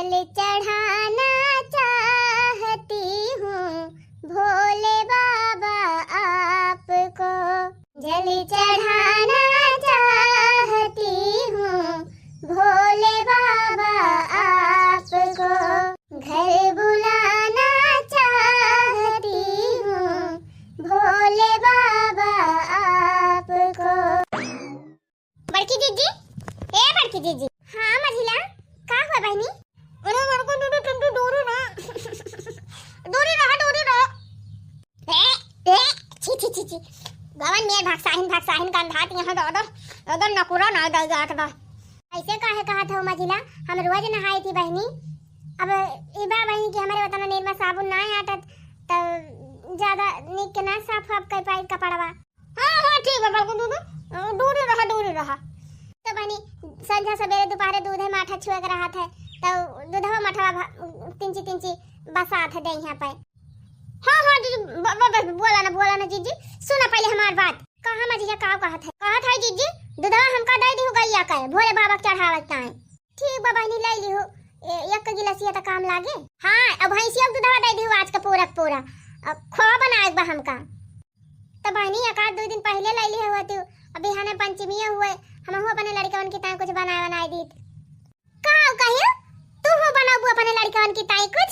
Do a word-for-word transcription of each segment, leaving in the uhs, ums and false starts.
जल चढ़ाना चाहती हूँ भोले बाबा आपको, जल चढ़ाना चाहती हूँ भोले बाबा आपको, घर बुलाना चाहती हूँ भोले बाबा आपको। बड़की जीजी, ए बड़की जीजी। हाँ मझिला, का हुआ बहिनी? अरे बड़को दूधू, टुंटू दूरी ना। दूरी रहा, दूरी रहा। ए, ए, छी, छी, छी, छी। गवन में भक्साहिन, भक्साहिन गंधात यहाँ दो, दो, दो नकुरा ना दे जात बा। ऐसे काहे कहत हो मझिला? हम रोज नहाई थी बहिनी। अब ई बा बहिनी कि हमरे वतना निरमा साबुन ना आटत, त ज्यादा निक के ना साफ वाफ कर पाई कपड़वा। हाँ, हाँ, ठीक बा, बड़को दूधू, अ, दूरी रहा, दूरी रहा। तो बहिनी, संझा सबेरे दुपहरे दूधे माठा छुए के रहत है, तो दूधवा मठवा भा-, तिंची, तिंची बसात है देहिया पे। हाँ, हाँ, जीजी, ब-, ब-, ब-, बोला ना, बोला ना, जीजी, सुना पहले हमार बात। कहाँ मझिया का कहत है? कहत है, जीजी, दूधवा हमका दे दिहु गैया के, भोले बाबा के चढ़ावे के ताई। ठीक बा बहिनी, ले लिहु, ए, एक गिलासिया त काम लागे। हाँ, अब भैंसिया के दूधवा दे दिहु आज का पूरा के पूरा, अब खोआ बनाए के बा हमका। त बहिनी, एक आध दो दिन पहिले लइली हुआ तू, अभी हने पंचमी हुए, हमहू अपने लड़कवन की ताई कुछ बनाए बनाए दीत। का कहियो? तू हो बनाबू अपने लड़कवन की ताई कुछ?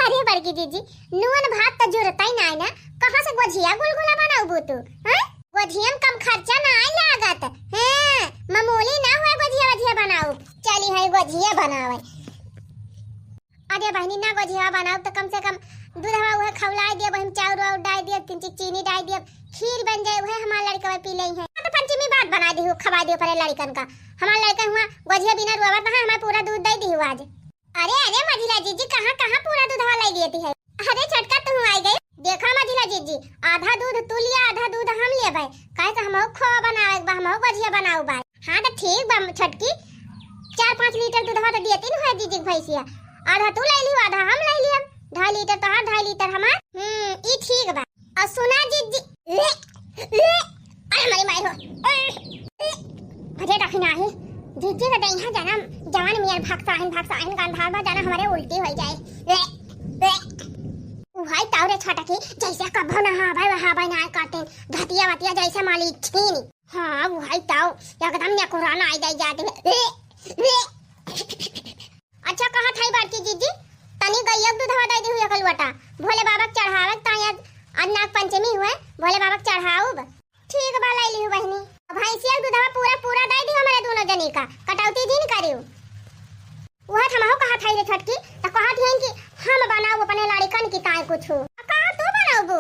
अरे बड़की जीजी, नून भात त जुरता ही नाय ना, कहाँ से गोझिया गुलगुला बनाबू तू? हैं? गोझिया में कम खर्चा ना आय लागत। हैं, मामूली ना हुआ गोझिया वोझिया बनाऊ। चली है गोझिया बनावे। अरे बहिनी, ना गोझिया बनाऊ तो कम से कम दूधवा उहे खौलाए दिया, वही में चाउर वाउर डाल दिया, तिंची चीनी डाल दिया, खीर बन जाए, उहे हमार लड़कवा पी लेई है। तो पंचमी बाद बना दिहु, खवा दियो परे लड़कन का। हमार लड़कन हुआ गोझिया बिना रोवत है, हमार पूरा दूध दे दिहु आज। अरे, अरे, मझिला जीजी, कहाँ, कहाँ पूरा दूधवा ले लेती है? अरे, छोटका, तू आई गई। देखा, मझिला जीजी, आधा दूध तू लिया, आधा दूध हम लेबे। काहे कि हमहू खोआ बनावे के बा, हमहू गोझिया बनाऊ बा। हाँ, तो ठीक बा, छोटकी, चार पाँच लीटर दूधवा तो देती न है जीजी के भैंसिया। आधा तू ले लियो, आधा हम ले लियब। ढाई लीटर तोहार, ढाई लीटर हमार। हम्म, ई ठीक बा। और सुना जीजी, ले, ले, अरे हमारी माई हो, अरे, अरे दखिना ही, जीजी का दहिया जना, जवान मियर भक्साहिन, भक्साहिन गंधार बा जना, हमारे उल्टी हो जाए। ले, ले। उहाई ताऊ रे छोटा की, जैसे कभो ना हाँ भाई, हाँ भाई ना काटे, घटिया वटिया जैसे मालिक छीनी। हाँ, उहाई ताऊ, एकदम नेकुरा ना आई जाए जाते। ले, ले। अच्छा कहत हई बड़की जीजी, तनी गइया के दूधवा दे दिहु एक लोटा, भोले बाबा के चढ़ावे के ताई आज, आज नाग पंचमी हुए, भोले बाबा के चढ़ाउब। ठीक बा, ले लिहु बहिनी। अब भैंसिया के दूधवा पूरा पूरा दे दिहु हमरे दोनों जनी का, कटौती जिन करिउ। उहे त हमहू कहत हई रे छोटकी, त कहत हई कि हम बनाउब अपने लड़िकन की ताई कुछु। आ का तू बनाउबू?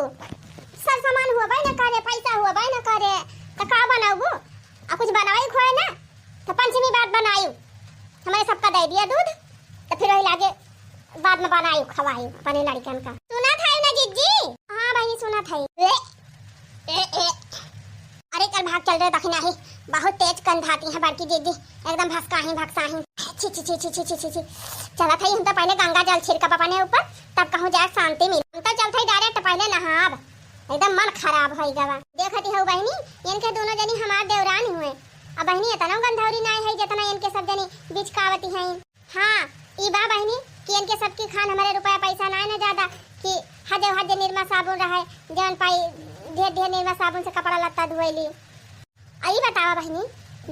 सर सामान हुआ बे न करे, पैसा हुआ बे न करे, त का बनाउबू? आ कुछ बनावे के होए ना, त पंचमी बाद बनाइउ। हमरे सबका दे दिया दूध, त फिर वही लागे बाद में बनाइउ, खवाइउ अपने लड़िकन का। सुनत हई ना जीजी? हाँ बहिनी, सुनत हई। ए, ए, ए। अरे चल भाग, चल रे दखिना ही, बहुत तेज गंधाती है बड़की जीजी, एकदम भक्साही, भक्साही। छी, छी, छी। चलत हई, हम तो पहले गंगा जल छिड़कब अपने ऊपर, तब कहूँ जाए शांति मिले। हम तो चलत हई direct पहले नहाब, एकदम मन खराब होई गवा। देखती हऊ बहिनी, इनके दोनों जनी हमार देवरानी हुए। अब बहिनी, इतना गंधौरी नाय है, जितना इनके सब जनी बिचकावती हैं। हाँ, ई बा बहिनी कि इनके सबकी खान हमरे रुपया पैसा नाय न ज्यादा कि हजे हजे निरमा साबुन रहे, जौन पाई ढेर ढेर निरमा साबुन से कपड़ा लत्ता धोए ली। आ ई बतावा बहिनी,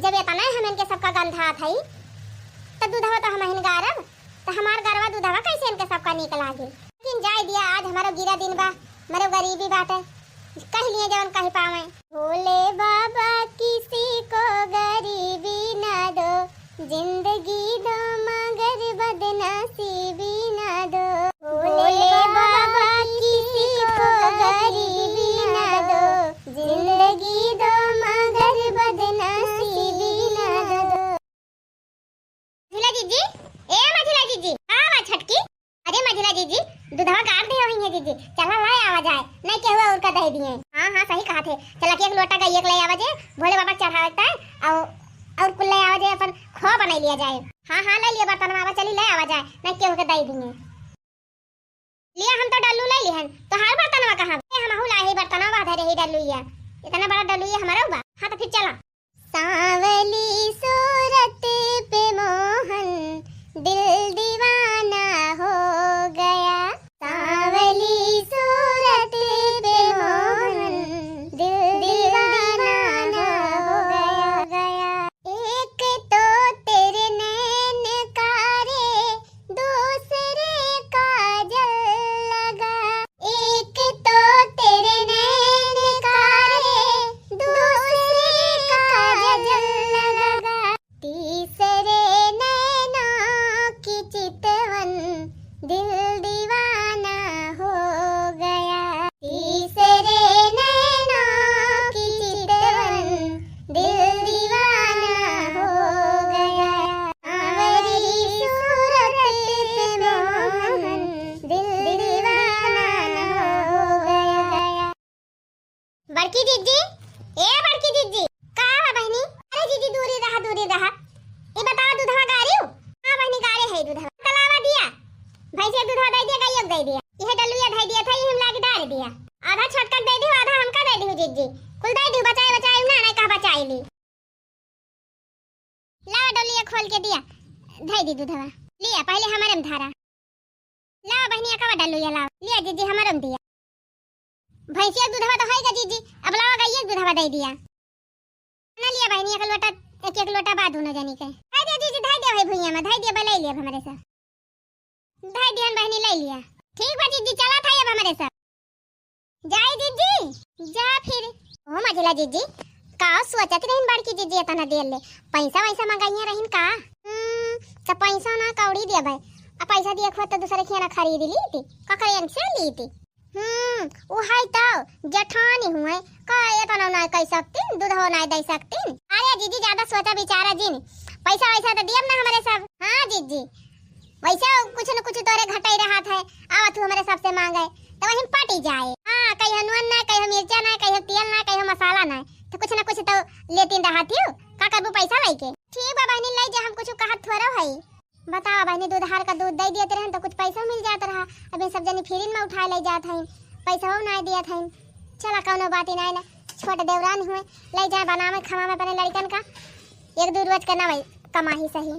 जब इतना हम इनके सबका गंधात हई, त दूधवा तो हमहिन गारब, त हमार गरवा दूधवा कैसे इनके सबका नीक लागे? लेकिन जाए दिया, आज हमारो गिरा दिन बा, मरो गरीबी बाटे, कह लिए जवन कह पावे। भोले बाबा किसी को गरीबी ना दो, जिंदगी दो मगर बदनसीबी ना दो। भोले बाबा किसी को गरीबी ना दो, जिंदगी दो मगर बदनसीबी ना दो। मझिला जीजी, ए मझिला जीजी, हाँ बा छोटकी। अरे मझिला जीजी, दूधवा गार दे होई है जीजी, चला ला आवा जाए, नहीं केहू और का दे दिए। हाँ हाँ, सही कहा थे, चला के एक लोटा गइया के ले आवा जे, भोले बाबा चढ़ावे के ताई, और और कुल ले आवा जे, अपन खोआ बनाई लिया जाए। हाँ हाँ, ले लिया बर्तन, आवा चली ले आवा जाए, नहीं केहू के दे दिए। लिया, हम तो डल्लू ले लिहन, तोहार बर्तनवा कहाँ बा? ए, हमहू लाए ही बर्तनवा, धरे ही डल्लू या, इतना बड़ा डल्लू ये हमारा बा। हाँ तो फिर चला। सांवली सूरत तो लिया खोल के दिया, धई दी दूधवा। लिया पहिले हमरे में धारा। लावा बहिनी, अकवा डलुया लावा। लिया जीजी, हमरे में दिया। भैंसिया के दूधवा तो होइगा जीजी, अब लावा गइया के दूधवा दई दिया। ना लिया बहिनी, एक लोटा, एक एक लोटा बा दूनो जनी के। धई दिया जीजी, धई दिया भाई भुइया में, धई दिया, बा लई लिया हमरे से। धई दिहन बहिनी, लई लिया। ठीक बा जीजी, चला था अब हमरे सब। जाई जीजी, जा फिर। ओ मझिला जीजी, का सोचत रहिन बड़की जीजी इतना देर ले? पैसा वैसा मंगाइया रहिन का? हम्म, त पैसा ना कौड़ी देबै। आ पैसा दिए खुआ त दूसरे खियाना खरीद लीती, ककरे से लीती। हम्म, उहाई तो जेठानी हुए, का एतना ना कह सकतीन, दूधो ना दे सकतीन। अरे जीजी, ज्यादा सोचा विचारा जिन, पैसा वैसा तो दियब ना हमरे सब। हाँ जीजी, वैसे कुछ न कुछ तोरे घटाई रहत है, आवत हूँ हमरे सबसे मांगे, तो वहीं पटी जाए। हाँ, कहियो नून ना, कहियो मिर्चा ना, कहियो तेल ना, कहियो मसाला ना, तो कुछ न कुछ तो लेतीन रहत हूँ। का करबू पैसा लेके? ठीक बा बहिनी, ले जा, हम कुछ कहत थोड़ा हई। बतावा बहिनी, दूध हार का दूध दे दियत रहन तो कुछ पैसा मिल जात रहा। अब इन सब जनी फिरिन में उठाए ले जात हईन, पैसा ना दियत हईन। चला, कौनो बात ही ना, छोट देवरान हुए, ले जाए बनावे खवावे अपने लड़कन का, एक दो रोज के ना भाई कमाही सही।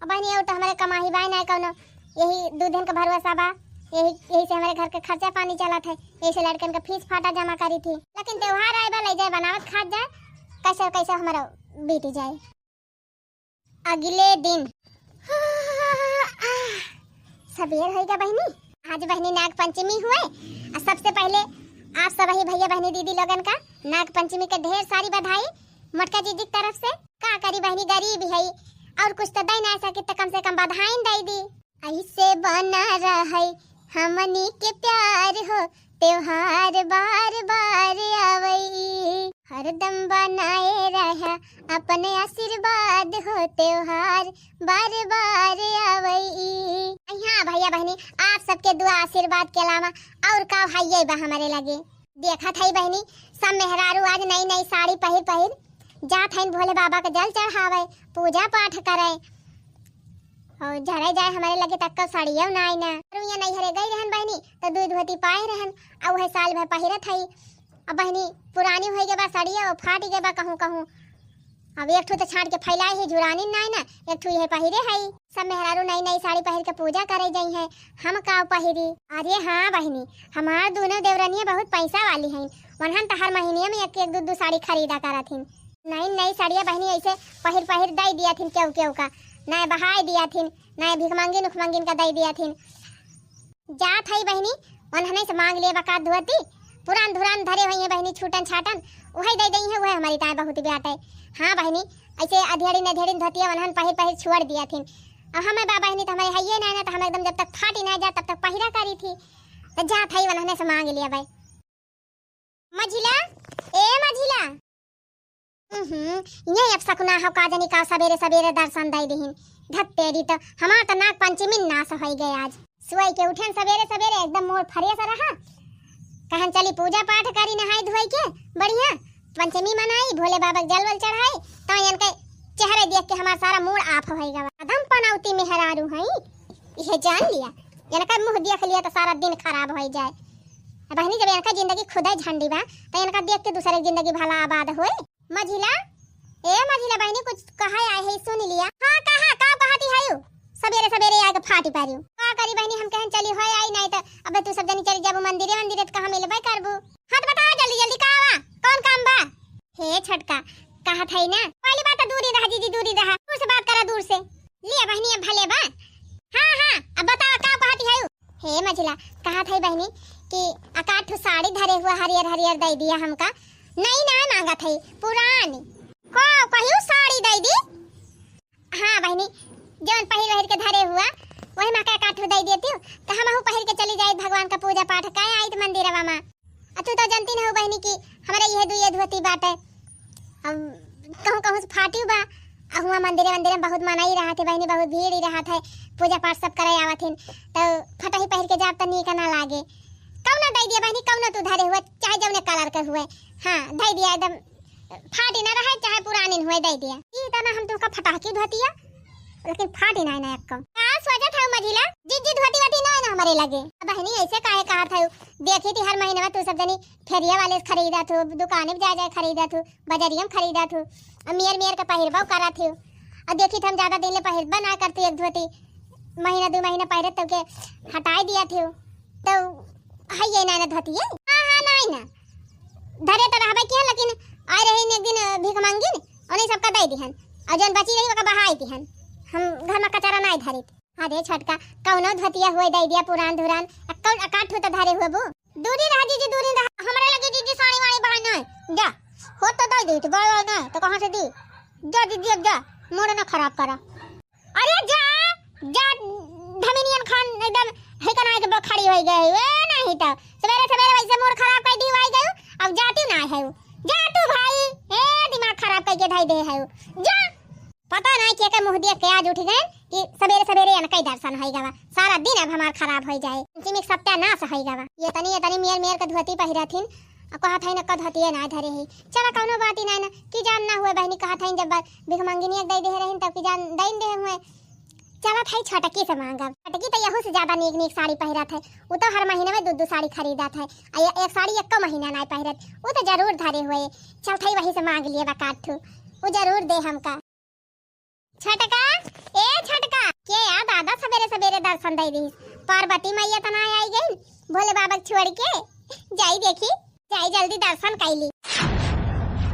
अब बहिनी, और तो हमारे कमाही बाय ना कौनो, यही दूधन का भरोसा बा, यही, यही से हमारे घर के खर्चा पानी चलत है, यही से लड़कन का फीस फाटा जमा करी थी। लेकिन त्योहार आए बा, ले जाए बनावत खात जाए, कैसे कैसे हमारा बीत जाए। अगले दिन। सबेर होइगा बहिनी, आज बहिनी नाग पंचमी हुए। आ सबसे पहिले आप सब ही भैया बहिनी दीदी लोगन का नाग पंचमी के ढेर सारी बधाई मोटका जीजी की तरफ से। का करी बहिनी, गरीब है और कुछ तो दे ना सकी, तो कम से कम बधाई दे दी। ऐसे बना रहे हमनी के प्यार हो, त्योहार बार बार आवई, हरदम बनाए रहा अपने आशीर्वाद हो, त्योहार बार बार आवई। हाँ भैया बहिनी, आप सबके दुआ आशीर्वाद के अलावा और का हाइये बा हमारे लगे। देखत हई बहिनी, सब मेहरारू आज नई नई साड़ी पहिर पहिर जात हईन भोले बाबा के जल चढ़ावे, पूजा पाठ करे। और झरे जाए हमारे लगे तक का साड़ियों ना आई ना। रुइया नैहरे गई रहन बहिनी, तो दुई धोती पाए रहन, और वह साल भर पहिरत हई। अब बहिनी, पुरानी होई गए बा साड़िया, वो फाट गए बा कहूँ कहूँ। अब एक ठो तो छाट के फैलाए ही, झुरानी ना आई ना, एक ठो यह पहिरे हई। सब मेहरारू नई नई साड़ी पहिर के पूजा करे जाई है, हम का पहिरी? अरे हाँ बहिनी, हमार दोनों देवरनिया बहुत पैसा वाली हैं, उन्हन तो हर महीने में एक एक दो दो साड़ी खरीदा करत हिन। नई नई साड़िया बहिनी ऐसे पहिर पहिर दई दिया थिन केहू केहू का, नए बहाई दिया थिन, नए भिखमंगिन उखमंगिन का दई दिया थिन। जात हई बहिनी, उन्हने से मांग लेबा का धोती, पुरान धुरान धरे हुई है बहिनी, छूटन छाटन, उहे दे दई है, उहे हमारी ताए बहुत बाटे। हाँ बहिनी, ऐसे अधेड़िन अधेड़िन धोतिया उन्हन पहिर पहिर छोड़ दिया थिन। अब हमें बा बहिनी तो हमारे हइये ना, ना तो हम एकदम जब तक फाटी ना जा तब तक पहिरा करी थी। तो जात हई उन्हने से मांग लेबे। मझिला, ए मझिला। हम्म, ये अब सकुना हो का जनी का सबेरे सबेरे दर्शन दई दिहिन। धत्तेरी तो हमार तो नाग पंचमी नाश होई गए आज। सोई के उठन सबेरे सबेरे एकदम मूड fresh रहा। कहन चली पूजा पाठ करी नहाई धोई के, बढ़िया पंचमी मनाई, भोले बाबा के जल वल चढ़ाई, तो इनके चेहरे देख के हमार सारा मूड off होई गवा। एकदम पनौती मेहरारू हई, इहे जान लिया। इनका मुंह देख लिया तो सारा दिन खराब होई जाए। अब बहिनी, जब इनका जिंदगी खुदे झंडी बा, तो इनका देख के दूसरे की जिंदगी भला आबाद होई। मझिला, ए मझिला बहिनी, कुछ कहा आए है, सुन लिया। हाँ, कहा, का कहती है यू? सबेरे सबेरे आके फाटी पारियो। का करी बहिनी, हम कहन चली होए आई, नहीं तो अबे तू सब जनी चली जाबू मंदिरे, मंदिरे तो कहाँ मिलबे करबू। हाँ, तो बताओ जल्दी जल्दी, का बा, कौन काम बा? हे छोटका, कहत है ना, पहली बात तो दूरी रहा जीजी, दूरी रहा, दूर से बात करा, दूर से। लिया बहिनी, अब भले बा। हाँ, हाँ, अब बताओ, का कहती है यू? हे मझिला, कहत है बहिनी कि अकाठ साड़ी धरे हुआ हरियर हरियर दे दिया हमका, नई ना मांगत है, पुरानी। को कहियो साड़ी दे दी? हाँ बहिनी, जौन पहिर वहिर के धरे हुआ, वही मा के काठू दे देती हूँ, तो हमहू पहिर के चली जाइत भगवान का पूजा पाठ, काहे आइत मंदिरवा मा। आ तू तो जानती न हो बहिनी कि हमारे यह दुए धोती बाटे, अब कहूँ कहूँ से फाटियो बा। आ हुआ मंदिरे मंदिरे में बहुत मनई रहत है बहिनी, बहुत भीड़ ही रहत है, पूजा पाठ सब करे आवत हिन, तो फटही पहिर के जाब तो नीक ना लागे। कौनो दे दिया बहिनी, कौनो तू धरे हुआ, चाहे जौने colour के हुए, हाँ दे दिया एकदम। फाटी ना रहे, चाहे पुरानी हुए, दे दिया। ई तना हम तुमका फटाकी धोतिया, लेकिन फाटी ना ना एक्को। का सोचत है मझिला? जीजी धोती वोती ना ना हमारे लगे। बहिनी ऐसे काहे कहत है? देखी थी हर महीने में तू सब जनी फेरिया वाले से खरीदा थू, दुकाने पे जा जा खरीदा थू, बजरिया में खरीदा थू, अब मियर मियर के पहिरबो करा थू। अब देखी थे हम ज्यादा दिन ले पहिरबा ना करती एक धोती, महीना दो महीना पहिरत तो के हटाई दिया थे। तो है ये ना, ना धोती है। हाँ, हाँ, नहीं ना। धरे तो रहबे किया, लेकिन आए रही एक दिन भीख मांगिन, उन्हें सबका दे दिहन। और जौन बची रही ओका बहाई दिहन। हम घर में कचरा नहीं धरित। अरे छोटका, कौनो धोतिया हुए दे दिया पुरान धुरान, अक्कल अकाठ हो तो धरे हुए बू। दूरी रहा जीजी, दूरी रहा। हमरे लगे जीजी साड़ी वाड़ी बहाई नहीं। जा, हो तो दे दी, तो बड़ा नहीं, तो कहाँ से दी? जा दीदी, अब जा, मूड ना खराब करा। अरे जा, जा, धमिनियन खान एकदम हिकना के ब-, खड़ी हो गई। ए नहीं तो सवेरे सवेरे वैसे मूड खराब कर दी, आई गई, अब जाती ना है। जा तू भाई, ए दिमाग खराब करके धाई दे है। जा। पता नहीं के के मुँह देख के आज उठ गए कि सवेरे सवेरे इनका ही दर्शन होई गवा। सारा दिन अब हमार खराब होई जाए, पंचमी के सत्यानाश होई गवा। ये तनी, ये तनी मेर मेर के धोती पहिरा थिन, आ कहा था इनका धोतिये ना धरे है। चला कौनो बात ही नहीं ना, कि जान ना हुए बहनी, कहा था जब भीख मंगिनी एक दे दे रही तब कि जान दे दे हुए। चला था छोटकी से मांगब, छोटकी तो यहू से ज्यादा नीक नीक साड़ी पहिरा थे। वो तो हर महीने में दो दो साड़ी खरीदा थे, आ ये एक साड़ी एको महीना नहीं पहिरत, वो तो जरूर धरे हुए। चल था वही से मांग लिए बकाठू, वो जरूर दे हमका। छोटका, ए छोटका, के या दादा सबेरे सबेरे दर्शन दे दीस? पार्वती मैया तना आई गई भोले बाबा के छोड़ के। जाई देखी, जाई जल्दी दर्शन कैली।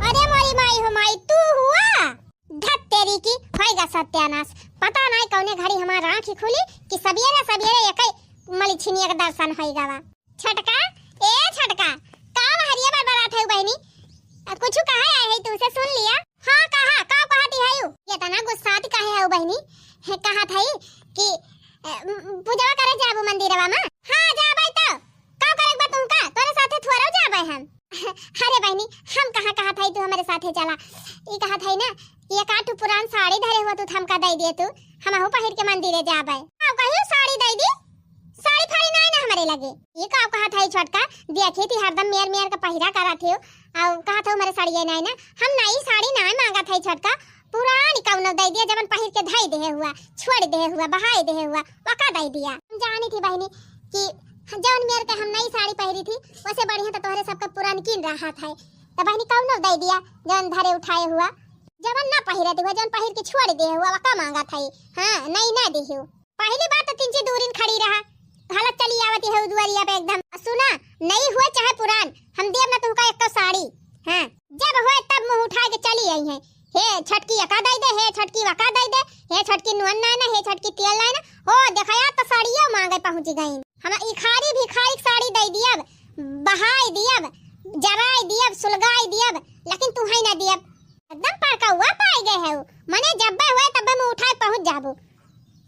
अरे मोरी माई हो माई, तू हुआ? धत तेरी की, होएगा सत्यानाश। पता नहीं कौने घड़ी हमार आँख ही खुली कि सबेरे सबेरे एक मलिछिनिया के दर्शन होई गवा। छोटका, ए छोटका, का बहरिया बरबरात है बहनी? अ, कुछ कहा है, है तुमसे सुन लिया। हाँ, कहा, का कहती है यू? ये तना गुस्सात काहे है बहनी? है, कहा था कि, अ, म, पूजवा करे जाबू मंदिरवा में? हाँ, जाबे तो। का करे बा तुमका? तोरे साथे थोड़ा जाबे हम। अरे बहनी, हम कहाँ कहा था तू हमारे साथे चला? ई कहा था ना, ये का तू पुरान साड़ी धरे हुआ तू हमका दे दिए तू, हमहू पहिर के मंदिरे जाबे। का कहियो साड़ी दे दी? साड़ी फाड़ी नाई ना हमरे लगे। ये का कहा था छोटका, देखी थी हरदम मेर मेर के पहिरा करा थी, और कहा था हमारे साड़ी नाई ना। हम नई साड़ी नाई मांगा था छोटका, पुरानी कौनो दे दिया, जवन पहिर के धई दे हुआ, छोड़ दे हुआ, बहाई दे हुआ, वका दे दिया। हम जानी थी बहनी कि जवन मेर के हम नई साड़ी पहिरी थी, वैसे बढ़िया तो तोहरे सबके पुरानकी रहा था। तो बहनी कौनो दे दिया, जवन धरे उठाए हुआ, जवन ना पहिरे हुआ, जवन पहिर के छोड़ दे हुआ, वका मांगा था। हाँ, नई ना दे हो। पहली बात तो तिनची दूरिन खड़ी रहा, हालत चली आवती है दुआरिया पे एकदम। सुना, नई हुए चाहे पुरान, हम देब ना तुमका एक साड़ी। हाँ, जब हुए तब मुँह उठा के चली आई है। हे छोटकी अका दई दे, हे छोटकी वका दई दे, हे छोटकी नून नाय ना, हे छोटकी तेल नाय ना। हो देखा यार, तो साड़ियों मांगे पहुँच गई। हम इखारी भिखारी के साड़ी दई दियब, बहाई दियब, जराई दियब, सुलगाई दियब, लेकिन तू है ना दियब। एकदम पड़कौआ पाई गए है उ। मने जब्बे हुए तब्बे मुँह उठाए पहुँच जाबू।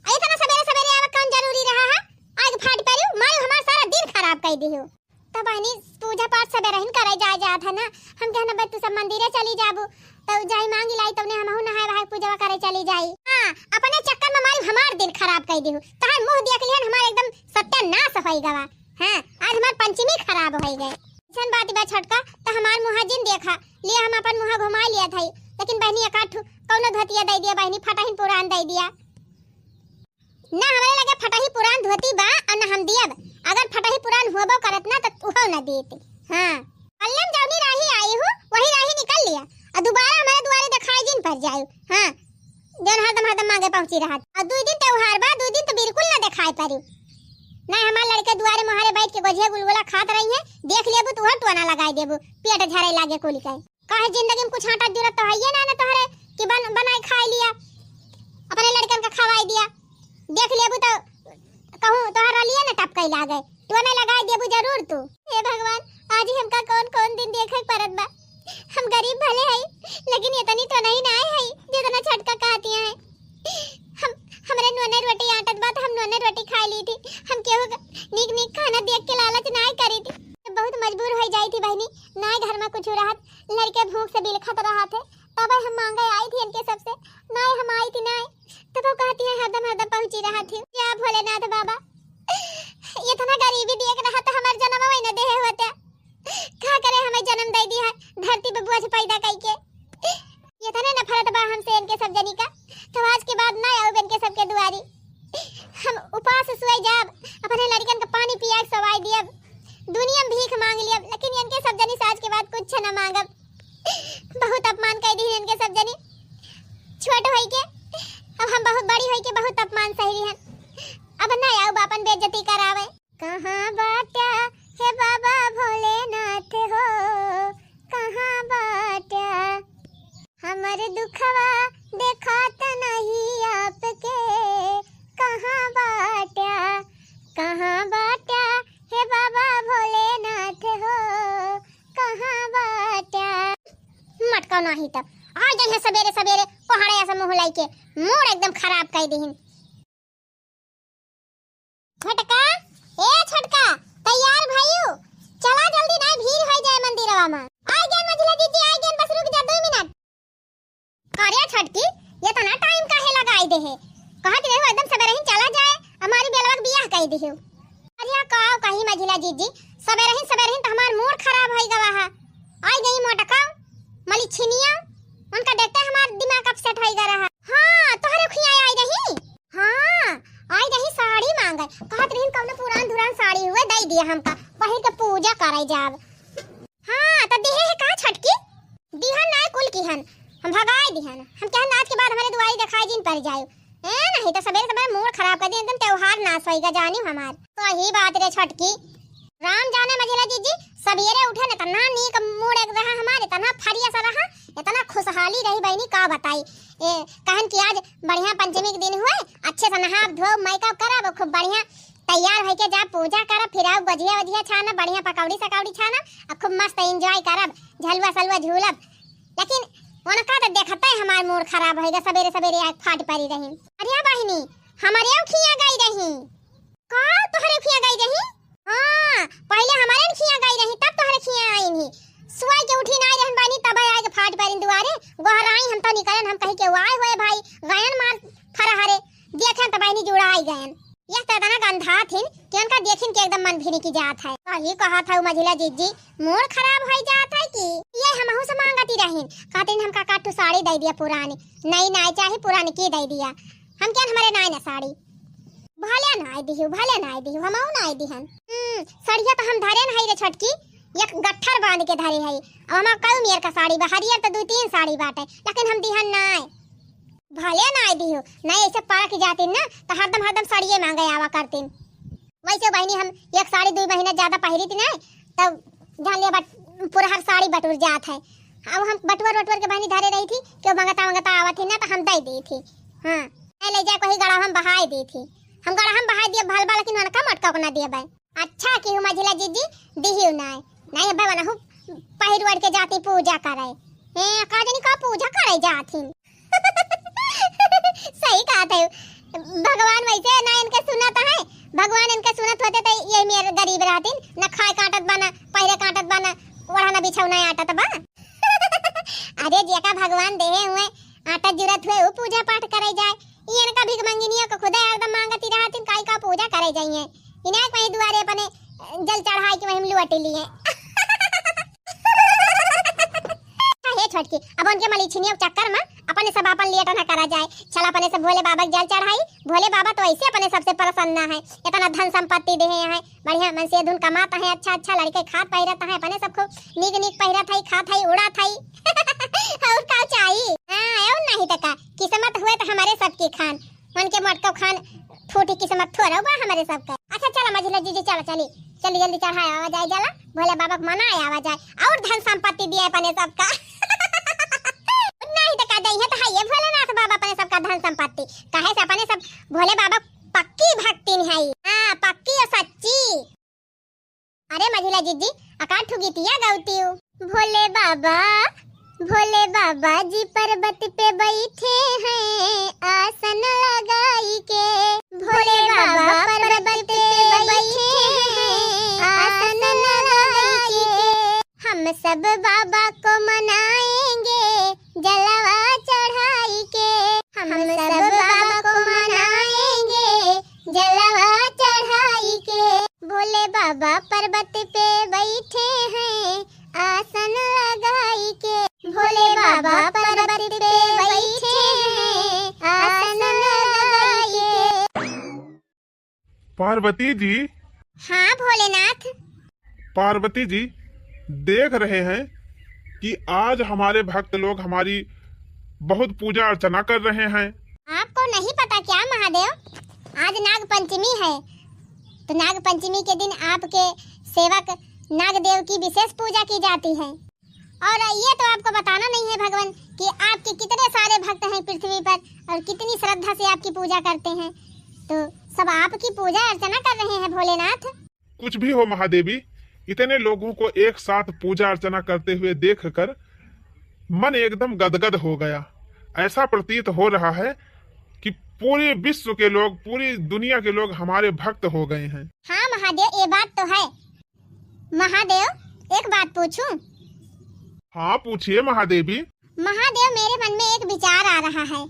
इतना सबेरे सबेरे आवे कौन जरूरी रहा है? आग फाट पड़ी, मारू हमार सारा दिन खराब कर दी हो। तो बहनी पूजा पाठ सबेरे ही करे जाए जात है ना, हम कहना बे तू सब मंदिरे चली जाबू, तो जाई मांगी लाई तौने हमहू नहाए वहाए पूजा करे चली जाई। हाँ, अपने चक्कर में मारू हमार दिन खराब कर दी हो। तहार मुँह देख लिहन हमार एकदम सत्यानाश होई गवा। हाँ, आज हमार पंचमी खराब होई गए। ऐसन बात बा छोटका, तो हमार मुँह जिन देखा, लिए हम अपन मुँह घुमा लिया था, लेकिन बहनी एकाठू कौनो धोतिया दे दिया, बहनी फटहिन पुरान दे दिया। ना हमरे लगे फटही पुरान धोती बा और ना हम दियब। अगर फटही पुरान होबो करत ना तो उहो ना देते। हाँ, कल्लम जौनी राही आई हूँ वही राही निकल लिया और दोबारा हमारे दुआरे दिखाई जिन पर जायू। हाँ, जौन हरदम हरदम मांगे पहुँची रहत। और दुई दिन त्योहार बा, दुई दिन तो बिल्कुल ना दिखाई पड़ी। नहीं हमारे लड़के दुआरे मुहारे बैठ के गोझिया गुलगुला खात रही है, देख लेबू तो हर टोना लगाई देबू, पेट झरे लागे कुल के। काहे जिंदगी में कुछ आटा जुरत तो है ये ना, ना तोहरे कि बन, बनाई खाई लिया, अपने लड़कन का खवाई दिया। देख लेबू तो कहूँ तोहरा लिए ना टपकई लागे, टोना लगाई देबू जरूर तू। हे भगवान, आज ही हमका कौन कौन दिन देखे के परत बा। हम गरीब भले हई, लेकिन इतनी तो नहीं ना आए हई जितना छोटका कहती हैं। हम, हमरे नोने रोटी आटत बा तो हम नोने रोटी खाई ली थी, हम केहू का नीक नीक खाना देख के लालच ना करी थी। बहुत मजबूर हो जाई थी बहनी, ना घर में कुछ रहत, लड़के भूख से बिलखत रहत है, तब हम मांगे आई थी इनके सबसे, ना हम आई थी ना, तब वो कहती हैं हरदम हरदम पहुँची रहत थी। या भोलेनाथ बाबा, इतना गरीबी देख रहा तो हमार जन्म वही न देहे होते। का करे हमें जन्म दे दी है धरती पे बोझ पैदा कई के। इतने नफरत बा हमसे इनके सब जनी का, तो आज के बाद ना आउब इनके सबके दुआरी। हम उपास सोए जाब, अपने लड़कन का पानी पिया के सवाई दियब, दुनिया में भीख मांग लियब, लेकिन इनके सब जनी से आज के बाद कुछ ना मांगब। बहुत अपमान कर दी इनके सब जनी, छोट होई के भाई के बहुत अपमान सही है। अब ना आऊ बापन बेइज्जती करावे। कहाँ बाट्या हे बाबा भोलेनाथ हो, कहाँ बाट्या? हमर दुखवा देखात नहीं आपके, कहाँ बाट्या, कहाँ बाट्या हे बाबा भोलेनाथ हो, कहाँ बाट्या? मटका नाही तब आ जाइए सबेरे सबेरे कोहड़े ऐसा मुँह लाई के, मूड एकदम खराब कर दीहिन। छोटका, ए छोटका, तैयार भइयू? चला जल्दी, नाहीं भीड़ होइ जाए मंदिरवा में। आइ गएन मझिला जीजी, आइ गएन, बस रुक जा दुइ मिनट। का रे छोटकी, एतना टाइम काहे लगाइ देहे? कहत रहे एकदम सबेरहिन चला जाए, हमारी बेलवा के बियाह कइ दिहू। अरे का कही मझिला जीजी, सबेरहिन सबेरहिन त हमार मूड खराब होइ गवा है। आइ गई मोटका, मलिछिनिया, उनका देखते हमार दिमाग अपसेट होइ गवा रहा। हाँ, तोहरे खिया आइ रही। हाँ, आइ रही साड़ी माँगे, कहत रहिन कउनो पुरान धुरान साड़ी हुए दइ दिया हमका, पहिर के पूजा करइ जाब। हाँ, त दिहे है का छोटकी? दिहन नाहीं कुल किहन, हम भगाइ दिहन। हम कहन आज के बाद हमरे दुआरी देखाइ जिन परि जाए। ए, नाहीं त सबेरे सबेरे मूड खराब कर दिहे, एकदम त्योहार नास होइगा जानिउ हमार। सही बात रे छोटकी, राम जाने मझिला जीजी, सबेरे उठेन एतना नीक मूड एक रहा हमार, एतना फरिया सा रहा, एतना खुसहाली रही बहिनी, का बताई। ए, कहन कि आज बढ़िया पंचमी के दिन हुए, अच्छे से नहाब धोब, मेकअप करब, खूब बढ़िया तैयार होइके जाब, पूजा करब, फिर आउ गजिया वजिया छानब, बढ़िया पकौड़ी सकौड़ी छानब, अउ खूब मस्त enjoy करब, झलुआ सलुआ झूलब। लेकिन उनका त देखते हमार मूड खराब होइगा, सबेरे सबेरे आइ फाट परी रही। अरे बहिनी, हमरे खिया गइ रही। का तोहरे खिया गइ रही? हाँ, पहिले हमरे न खिया गइ रही, तब तोहरे खिया आइन ही। सुआइ के उठी नाहीं रहन बानी, तब आइ के फाट परिन दुआरे, गोहराई हम तो निकलन, हम कही के वाय होए भाई, गयन मार फरहरे, देखन त बहिनी जुड़ाइ गयन। यह त एतना गंधाथिन कि उनका देखिन के एकदम मन भिनिकी जात है। सही कहत हउ मझिला जीजी, मूड खराब होइ जात है कि ये हमहू से माँगती रहिन, कहतिन हमका काठू साड़ी दइ दिया पुरानी, नई नाहीं चाही, पुरानी की दइ दिया। हम कहन हमरे नाहीं न साड़ी। भले नाहीं दिहू, भले नाहीं दिहू, हमहू नाहीं दिहन। हम्म, सड़िया त हम धरे नाहीं रे छोटकी, एक गट्ठर बाँध के धरे हई। अब हमार कई मेर का साड़ी बा, हरियर त दुइ तीन साड़ी बाटे, लेकिन हम दिहन नाहीं। भले नाहीं दिहू, नाहीं ऐसे परक जातिन ना, त हरदम हरदम सड़िये माँगे आवा करतिन। वैसे बहिनी हम एक साड़ी दुइ महीना ज्यादा पहिरित नाहीं, तब जान लिया बट-, पुरहर साड़ी बटुर जात है। अब हम बटुर वटुर के बहिनी धरे रही थी, केहू मंगता मंगता आवत ही ना त हम दइ दी थी। हाँ, नाहीं लइ जाए कोही गड़हा हम बहाइ दी थी। हम गड़हा हम बहाइ दिए भल बा, लेकिन उनका मटका को ना दिए बाय। अच्छा किहू मझिला जीजी, दिहू नाहीं। नाहीं अब्बे वनहू पहिर ओढ़ के जाती पूजा करे। ए, का जानी का पूजा करे जात ही। सही कहत है। भगवान वैसे ना इनके सुनत है। भगवान इनके सुनत होते त ये मेर गरीब रहतिन, न खाए काटत बा, न पहिरे काटत बा, न ओढ़ना बिछौना आटत बा। अरे जेका भगवान देहे हुए, आटा जुरत हुए, उ पूजा पाठ करे जाए। ई इनका भिखमंगिनिया को खुदे हरदम माँगती रहतिन, काई का पूजा करे जाइए। इन्हें कहीं दुआरे अपने जल चढ़ाए के वहीं लुअट लिए। हे छोटकी, अब उनके मलिछिनिया के चक्कर में अपने सब आपन लेट ना करा जाए। चल अपने सब भोले बाबा के जल चढ़ाई। भोले बाबा तो ऐसे अपने सबसे प्रसन्न है, एतना धन संपत्ति देहे हैं, बढ़िया मन से धुन कमात हैं, अच्छा अच्छा लड़के खात पहिरत हैं, अपने सब खूब नीक नीक पहिरत है, खात है, उड़त है। और का चाही? हाँ, और नहीं तो का, किस्मत हुए तो हमरे सबके खान, उनके मोटको खान फूटी किस्मत थोड़ा बा हमरे सबका। अच्छा चला मझिला जीजी, चला चली, जल्दी जल्दी चढ़ाए आवा जाए, जला भोले बाबा के मनाए आवा जाए, और धन संपत्ति दिए अपने सबका। नहीं तो का दइहे तो है ये भोलेनाथ बाबा अपने सबका धन संपत्ति, काहे से अपने सब भोले बाबा पक्की भक्तिन है। हाँ, पक्की और सच्ची। अरे मझिला जीजी, अकान ठु गीतिया गौतियो। भोले बाबा, भोले बाबा जी पर्वत पे बैठे हैं आसन लगाई के। भोले बाबा पर्वत पे बैठे हैं आसन लगाई के। हम सब बाबा को मनाएंगे जलवा चढ़ाई के। हम सब बाबा को मनाएंगे जलवा चढ़ाई के। भोले बाबा पर्वत पे बैठे हैं आसन लगाई के। भोले बाबा पर्वत पे बैठे हैं आसन लगाई के। पार्वती जी। हाँ भोलेनाथ। पार्वती जी, देख रहे हैं कि आज हमारे भक्त लोग हमारी बहुत पूजा अर्चना कर रहे हैं। आपको नहीं पता क्या महादेव, आज नाग पंचमी है, तो नाग पंचमी के दिन आपके सेवक नागदेव की विशेष पूजा की जाती है। और ये तो आपको बताना नहीं है भगवान कि आपके कितने सारे भक्त हैं पृथ्वी पर और कितनी श्रद्धा से आपकी पूजा करते हैं, तो सब आपकी पूजा अर्चना कर रहे हैं भोलेनाथ। कुछ भी हो महादेवी, इतने लोगों को एक साथ पूजा अर्चना करते हुए देखकर मन एकदम गदगद हो गया। ऐसा प्रतीत हो रहा है कि पूरे विश्व के लोग, पूरी दुनिया के लोग हमारे भक्त हो गए हैं। हाँ महादेव, ये बात तो है। महादेव, एक बात पूछूं? हाँ, पूछिए महादेवी। महादेव, मेरे मन में एक विचार आ रहा है।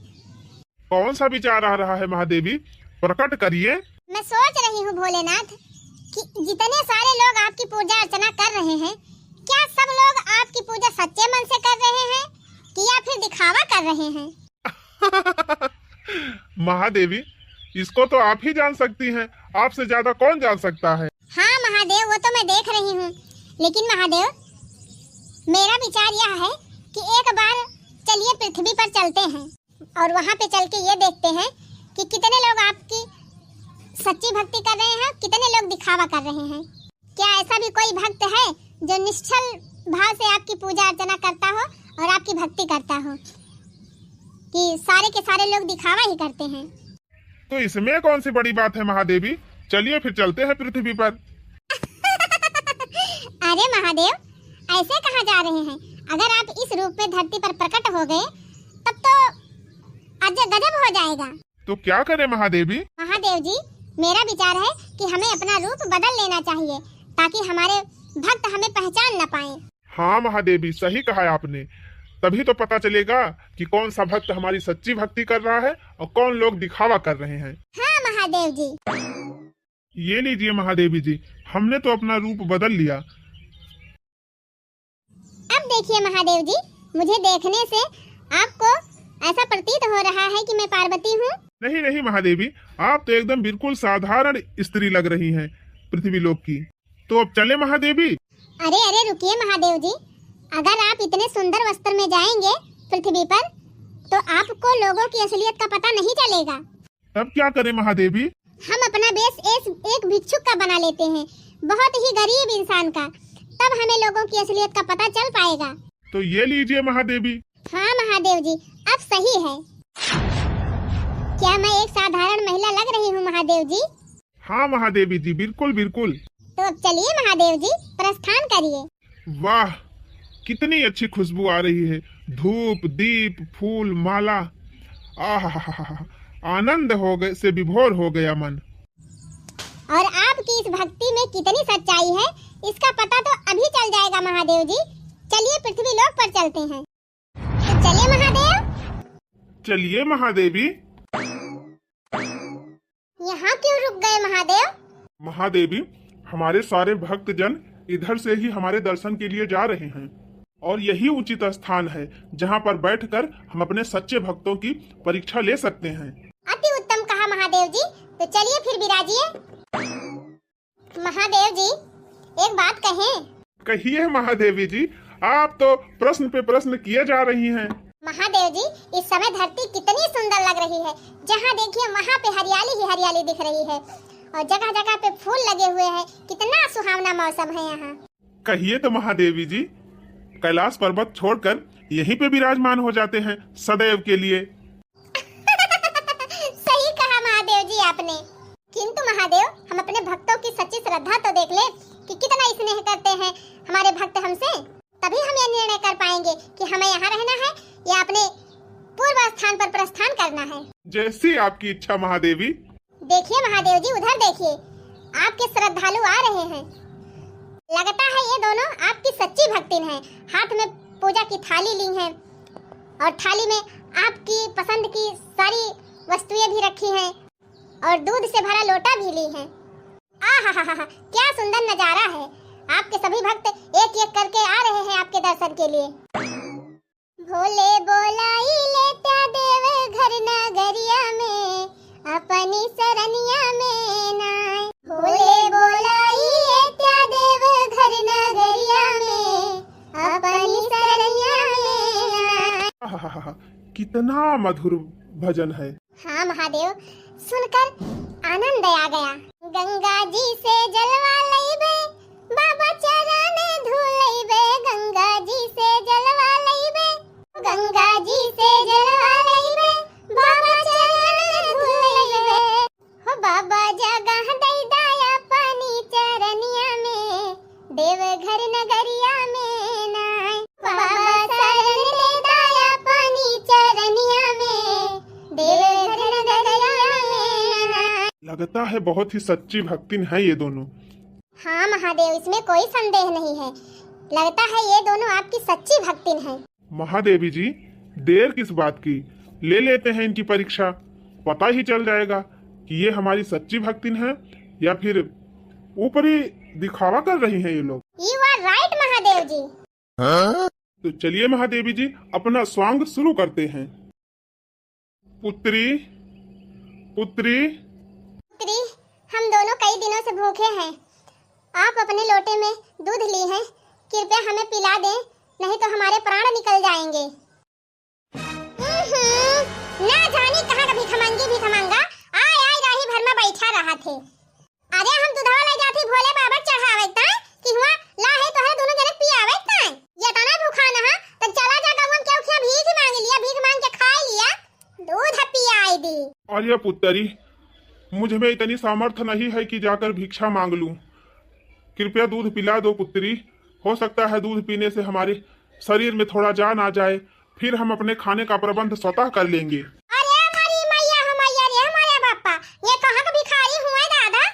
कौन सा विचार आ रहा है महादेवी, प्रकट करिए। मैं सोच रही हूँ भोलेनाथ कि जितने सारे लोग आपकी पूजा अर्चना कर रहे हैं, क्या सब लोग आपकी पूजा सच्चे मन से कर रहे हैं कि या फिर दिखावा कर रहे हैं? महादेवी, इसको तो आप ही जान सकती हैं, आपसे ज्यादा कौन जान सकता है? हाँ महादेव, वो तो मैं देख रही हूँ, लेकिन महादेव, मेरा विचार यह है कि एक बार चलिए पृथ्वी पर चलते हैं और वहाँ पे चल के ये देखते हैं कि कितने लोग आपकी सच्ची भक्ति कर रहे हैं, कितने लोग दिखावा कर रहे हैं। क्या ऐसा भी कोई भक्त है जो निश्छल भाव से आपकी पूजा अर्चना करता हो और आपकी भक्ति करता हो, कि सारे के सारे लोग दिखावा ही करते हैं? तो इसमें कौन सी बड़ी बात है महादेवी, चलिए फिर चलते हैं पृथ्वी पर। अरे महादेव, ऐसे कहाँ जा रहे हैं? अगर आप इस रूप में धरती पर प्रकट हो गए, तब तो अज-, गजब हो जाएगा। तो क्या करें महादेवी? महादेव जी, मेरा विचार है कि हमें अपना रूप बदल लेना चाहिए, ताकि हमारे भक्त हमें पहचान न पाएं। हाँ महादेवी, सही कहा है आपने, तभी तो पता चलेगा कि कौन सा भक्त हमारी सच्ची भक्ति कर रहा है और कौन लोग दिखावा कर रहे हैं। हाँ महादेव जी। ये लीजिए महादेवी जी, हमने तो अपना रूप बदल लिया। अब देखिए महादेव जी, मुझे देखने से आपको ऐसा प्रतीत हो रहा है कि मैं पार्वती हूँ। नहीं नहीं महादेवी, आप तो एकदम बिल्कुल साधारण स्त्री लग रही हैं पृथ्वी लोक की। तो अब चले महादेवी। अरे अरे रुकिए महादेव जी, अगर आप इतने सुंदर वस्त्र में जाएंगे पृथ्वी पर तो आपको लोगों की असलियत का पता नहीं चलेगा। तब क्या करें महादेवी? हम अपना वेश एस-, एक भिक्षुक का बना लेते हैं, बहुत ही गरीब इंसान का, तब हमें लोगों की असलियत का पता चल पाएगा। तो ये लीजिए महादेवी। हाँ महादेव जी, अब सही है। क्या मैं एक साधारण महिला लग रही हूँ महादेव जी? हाँ महादेवी जी, बिल्कुल बिल्कुल। तो अब चलिए महादेव जी, प्रस्थान करिए। वाह, कितनी अच्छी खुशबू आ रही है, धूप, दीप, फूल, माला। आहा, आनंद हो गए से विभोर हो गया मन। और आपकी इस भक्ति में कितनी सच्चाई है, इसका पता तो अभी चल जाएगा महादेव जी। चलिए पृथ्वी लोक पर चलते हैं। तो चलिए महादेव। चलिए महादेवी। यहाँ क्यों रुक गए महादेव? महादेवी, हमारे सारे भक्तजन इधर से ही हमारे दर्शन के लिए जा रहे हैं और यही उचित स्थान है जहाँ पर बैठकर हम अपने सच्चे भक्तों की परीक्षा ले सकते हैं। अति उत्तम कहा महादेव जी, तो चलिए फिर विराजिए। महादेव जी, एक बात कहें? कहिए महादेवी जी, आप तो प्रश्न पे प्रश्न किए जा रही हैं। महादेव जी, इस समय धरती कितनी सुंदर लग रही है, जहाँ देखिए वहाँ पे हरियाली ही हरियाली दिख रही है और जगह जगह पे फूल लगे हुए हैं, कितना सुहावना मौसम है यहाँ। कहिए तो महादेवी जी, कैलाश पर्वत छोड़कर यहीं पे विराजमान हो जाते हैं सदैव के लिए। सही कहा महादेव जी आपने। किंतु महादेव, हम अपने भक्तों की सच्ची श्रद्धा तो देख ले कि कितना स्नेह करते हैं हमारे भक्त हमसे, तभी हम ये निर्णय कर पाएंगे कि हमें यहाँ रहना है या अपने पूर्व स्थान पर प्रस्थान करना है। जैसी आपकी इच्छा महादेवी। देखिए महादेव जी, उधर देखिए, आपके श्रद्धालु आ रहे हैं। लगता है ये दोनों आपकी सच्ची भक्तिन हैं। हाथ में पूजा की थाली ली हैं और थाली में आपकी पसंद की सारी वस्तुएं भी रखी हैं और दूध से भरा लोटा भी ली हैं। आहाहाहा, क्या सुंदर नजारा है। आपके सभी भक्त एक एक करके आ रहे हैं आपके दर्शन के लिए। भोले बोलाई लेत्या देव घर नगरिया में, अपनी सरनिया में नाय। भोले बोलाई लेत्या देव घर नगरिया में, अपनी सरनिया में नाय। आहाहाहा, कितना मधुर भजन है। हाँ महादेव, सुनकर आनंद आ गया। गंगा जी से जलवा लइबे, बाबा चरण धुलइबे। गंगा जी से जलवा लइबे, गंगा जी से जलवा लइबे, बाबा चरण धुलइबे। हो बाबा जगह दई दया पानी चरनिया में, देवघर नगरिया में नाय। बाबा शरण ले दया पानी चरनिया में, देवघर नगरिया में नाय। लगता है बहुत ही सच्ची भक्तिन है ये दोनों। हाँ महादेव, इसमें कोई संदेह नहीं है। लगता है ये दोनों आपकी सच्ची भक्तिन हैं। महादेवी जी, देर किस बात की, ले लेते हैं इनकी परीक्षा, पता ही चल जाएगा कि ये हमारी सच्ची भक्तिन है या फिर ऊपरी दिखावा कर रही हैं ये लोग। You are right महादेव जी। तो चलिए महादेवी जी, अपना सॉन्ग शुरू करते हैं। पुत्री, पुत्री। पुत्री, हम दोनों कई दिनों से भूखे हैं। आप अपने लोटे में दूध ली हैं, कृपया हमें पिला दें, नहीं तो हमारे प्राण निकल जाएंगे। उहुं, ना जानी कहाँ का भिखमंगी भिखमंगा आय आय राही भर में बैठा रहा थे। अरे हम दूधवा ले जाती भोले बाबा चढ़ावे ताय कि हुआ ला है तोहरे दोनों जने पियावे ताय। ये तना भूखा न हा, तो चला जा गौवा में केहू खिया भीख मांग लिया, भीख मांग के खाई लिया, दूध पियाई दी। अरे पुत्री, मुझ में इतनी सामर्थ्य नहीं है कि जाकर भिक्षा मांग लूं। कृपया दूध पिला दो पुत्री, हो सकता है दूध पीने से हमारे शरीर में थोड़ा जान आ जाए, फिर हम अपने खाने का प्रबंध स्वतः कर लेंगे। अरे हमारी मैया, हो मैया रे, हमारे बापा, ये कहाँ का भिखारी हुआ है दादा?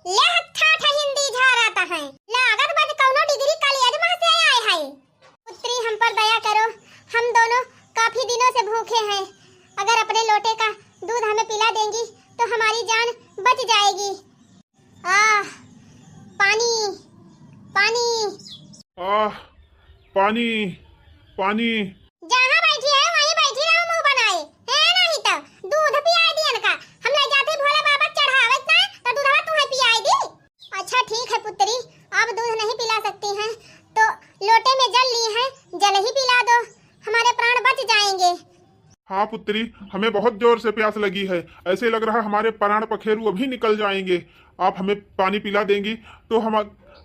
ले हत्था ठा हिंदी झारत है, लागत बा कौनो डिग्री कॉलेज में से आए है। पुत्री, हम पर दया करो, हम दोनों काफी दिनों से भूखे हैं। अगर अपने लोटे का दूध हमें पिला देंगी तो हमारी जान बच जाएगी। आह, पानी, पानी। आह, पानी, पानी। जहाँ बैठी है वहीं बैठी रहो मुंह बनाए। है नहीं तो दूध पियाई दियन का। हम ले जाते भोले बाबा चढ़ावे ना तो दूधवा तुम्हें पियाई दी। अच्छा ठीक है पुत्री, अब दूध नहीं पिला सकती हैं तो लोटे में जल ली हैं, जल ही पिला दो, हमारे प्राण बच जाएंगे। हाँ पुत्री, हमें बहुत जोर से प्यास लगी है, ऐसे लग रहा हमारे प्राण पखेरु अभी निकल जाएंगे। आप हमें पानी पिला देंगी तो हम,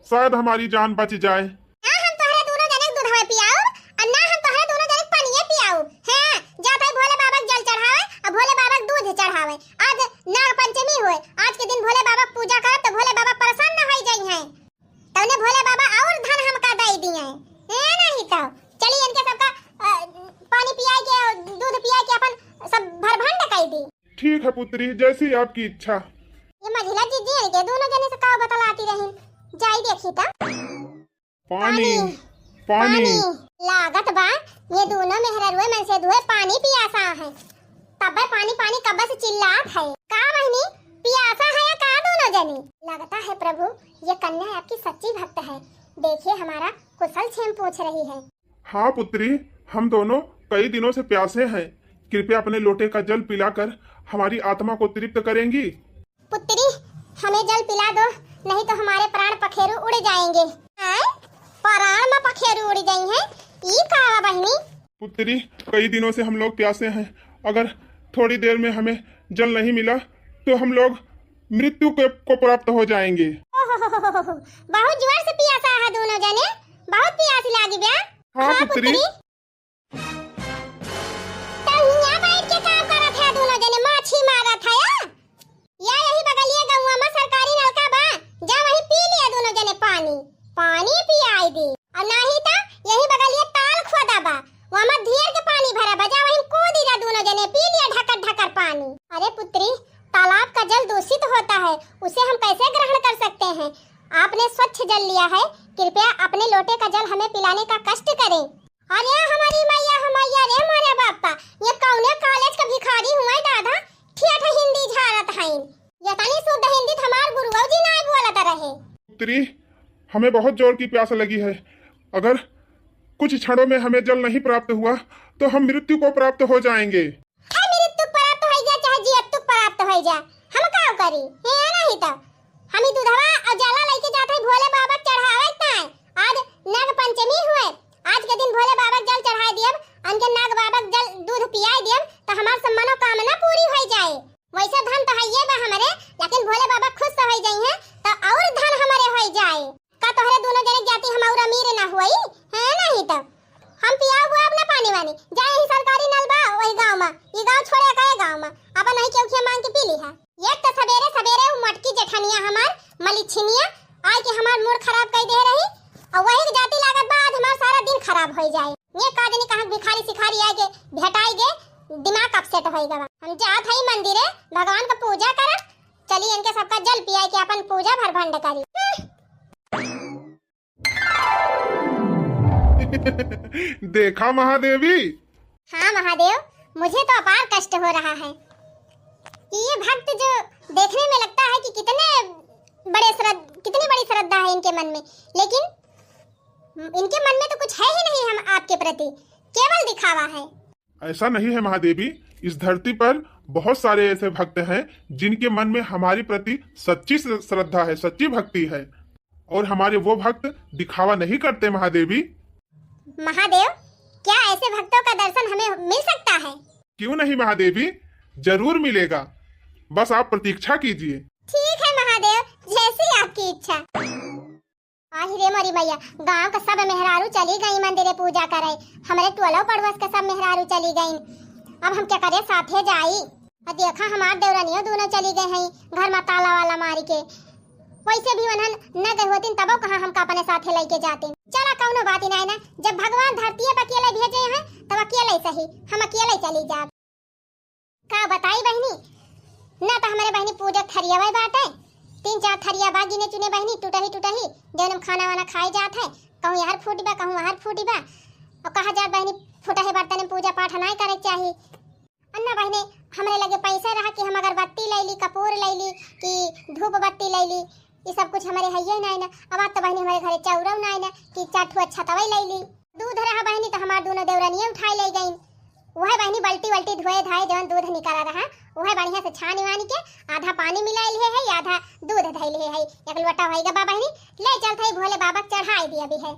शायद हमारी जान बच जाए। ना हम तोहरे दोनों जने के दूधवा पियाओ और ना हम तोहरे दोनों जने के पानिये पियाओ। हैं, जात है भोले बाबा के जल चढ़ावे और भोले बाबा के दूध चढ़ावे। आज नाग पंचमी होए, आज के दिन भोले बाबा के पूजा करब तो भोले बाबा प्रसन्न हो जाई हैं। तौने भोले बाबा और धन हमका दे दिए। ए नहीं तो चली इनके सबका, अ, पानी पियाई के, दूध पियाई के अपन सब भरभंड कर दी। ठीक है पुत्री, जैसी आपकी इच्छा। ये मझिला जीजी इनके दोनों जने से का बतलाती रही, जाई देखी तो। पानी, पानी। लागत बा ये दोनों मेहररुए मन से दुहे पानी पियासा है। तब्बे पानी पानी कब्बे से चिल्लात है। का बहिनी, पियासा है या का दोनों जनी? लगता है प्रभु, ये कन्या आपकी सच्ची भक्त है। देखिए, हमारा कुशल क्षेम पूछ रही है। हाँ पुत्री, हम दोनों कई दिनों से प्यासे हैं। कृपया अपने लोटे का जल पिलाकर हमारी आत्मा को तृप्त करेंगी। पुत्री, हमें जल पिला दो, नहीं तो हमारे प्राण पखेरु उड़ जाएंगे। आय, प्राण में पखेरु उड़ जाई हैं? ई का बा बहिनी? पुत्री, कई दिनों से हम लोग प्यासे हैं। अगर थोड़ी देर में हमें जल नहीं मिला तो हम लोग मृत्यु के, को प्राप्त हो जाएंगे। ओहो, बहुत जोर से पियासा है दोनों जने, बहुत पियास लागी बा। हाँ हाँ पुत्री। पुत्री। तो हियां बैठ के काम करत है दोनों जने, माछी मारत है या? या यही बगलिया गौवा में सरकारी नलका बा, जा वहीं पी लिया दोनों जने पानी, पानी पियाई दी। और नहीं तो यही बगलिया ताल खोदा बा, वहाँ में ढेर के पानी भरा बा, जा वहीं कूदी जा दोनों जने, पी लिया ढकर ढकर पानी। अरे पुत्री, तालाब का जल दूषित होता है, उसे हम कैसे ग्रहण कर सकते हैं? आपने स्वच्छ जल लिया है, कृपया अपने लोटे का जल हमें पिलाने का कष्ट करें। अरे हमारी मैया, हो मैया रे, मोरे बापा, ये कौने कॉलेज का भिखारी हुआ है दादा, ठेठ हिंदी झारत हैं। ये तनी शुद्ध हिंदी तो हमार गुरुओ जी ना बोलत रहे। पुत्री, हमें बहुत जोर की प्यास लगी है, अगर कुछ क्षणों में हमें जल नहीं प्राप्त हुआ तो हम मृत्यु को प्राप्त हो जाएंगे। चाहे मृत्यु प्राप्त हो जा, चाहे जियत्तु प्राप्त हो जा, हम का करी? हे नहीं तो हम ई दूधवा और जला लेके जात है भोले बाबा के चढ़ावे ताय। आज नाग पंचमी हुए, आज के दिन भोले बाबा के जल चढ़ाए दियब। अनके नाग बाबा के जल दूध पियाई दियम, त हमार सब मनोकामना पूरी होइ जाए। वैसे धन तो हइये बा हमरे, लेकिन भोले बाबा खुश होइ जइहें, त और धन हमरे होइ जाए। का तोहरे दूनो जने के जाति हम और अमीर ना हुई? है नहीं त। हम पियाब उआब ना पानी वानी। जा यही सरकारी नल बा, वही गाँव मा। ई गाँव छोड़े कहे गाँव मा। आपन वही केहू खिया मांग के पी लिहा। एक त सबेरे सबेरे उ मोटकी जेठनिया हमार मलिछिनिया आइके हमार mood खराब कइ दे रही, और वही के जाति लागत बा आज हमार सारा दिन खराब होइ जाए। ये का जनी कहाँ भिखारी सिखारी आइके भेटाइ गे, दिमाग upset होइ गवा। हम जात हई मंदिरे भगवान क पूजा करब, चली इनके सबका जल पियाइके आपन पूजा भर भंड करी। देखा महादेवी। हाँ महादेव, मुझे तो अपार कष्ट हो रहा है कि ये भक्त जो देखने में लगता है कि कितने बड़े श्रद्ध-, कितनी बड़ी श्रद्धा है इनके मन में, लेकिन इनके मन में तो कुछ है ही नहीं हम आपके प्रति, केवल दिखावा है। ऐसा नहीं है महादेवी, इस धरती पर बहुत सारे ऐसे भक्त हैं जिनके मन में हमारी प्रति सच्ची श्र-, श्रद्धा है, सच्ची भक्ति है। और हमारे वो भक्त दिखावा नहीं करते महादेवी। महादेव, क्या ऐसे भक्तों का दर्शन हमें मिल सकता है? क्यों नहीं महादेवी, जरूर मिलेगा, बस आप प्रतीक्षा कीजिए। ठीक है महादेव, जैसी आपकी इच्छा। आहि रे मोरी मैया, गांव के सब मेहरारू चली गई मंदिरे पूजा करे, हमरे टोला पड़ोस के सब मेहरारू चली गई। अब हम केकरे साथे जाई? आ देखा, हमार देवरनियो दूनो चली गए हैं घर में ताला वाला मारी के। वैसे भी उन्हन न गए होतिन, तबो कहाँ हमका अपने साथे लेके जातिन। चला, कौनो बात ही नहीं ना, जब भगवान धरतीये पर अकेले भेजे हैं, तब अकेले सही, हम अकेले चली जाब। का बताई बहिनी, ना तो हमरे बहिनी पूजा थरिया बाटे, तीन चार थरिया बा गिने चुने बहिनी, टूटही टूटही, जौन हम खाना वाना खाए जात है, कहूँ यार फूटी बा, कहूँ वहार फूटी बा। और कहा जात बहिनी, फूटहे बर्तन में पूजा पाठ नाई करे के चाही। अन्ना बहिने, हमरे लगे पैसा रहा कि हम अगरबत्ती लैली, कपूर लैली, कि धूप बत्ती लैली, ई सब कुछ हमरे हइये नाई ना। अब आज तो बहिनी हमरे घरे चौरव नाई ना कि चार ठो अच्छा तवई लैली। दूध रहा बहिनी तो हमार दूनो देवरनिये उठाए ले गईन। वह बहिनी बल्टी वल्टी धोए धाए जवन दूध निकला रहा, वह बढ़िया से छानी वानी के आधा पानी मिलाए लिए है, आधा दूध धैले है। एक लोटा होई गवा बहिनी, ले चलत है भोले बाबा के चढ़ाई दिया भी है।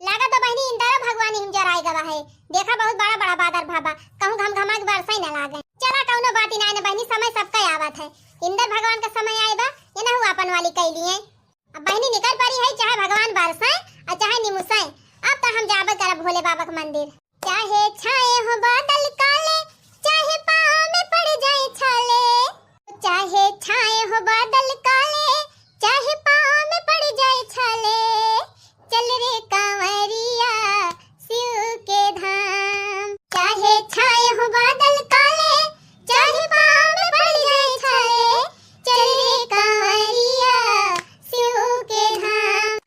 लागत बा बहिनी, इंदरा भगवान हिम जराए गवा है। देखा, बहुत बड़ा बड़ा बादर भा बा, कहूँ घमघमा के बरसई न लागे। चला, कौनो बात ही नाई न बहिनी, समय सबका आवत है। इंदर भगवान का समय आए बा, ये नहु आपन वाली कई लिए। अब बहिनी निकल पड़ी है, चाहे भगवान बरसई और चाहे निमुसई। अब तो हम जाबे करब भोले बाबा के मंदिर। चाहे छाए हो बादल काले, चाहे पाँव में पड़ जाए छाले। चाहे छाए हो बादल काले, चाहे पाँव में पड़ जाए छाले, चल रे कांवरिया शिव के धाम। चाहे छाए हो बादल काले, चाहे पाँव में पड़ जाए छाले, चल रे कांवरिया शिव के धाम।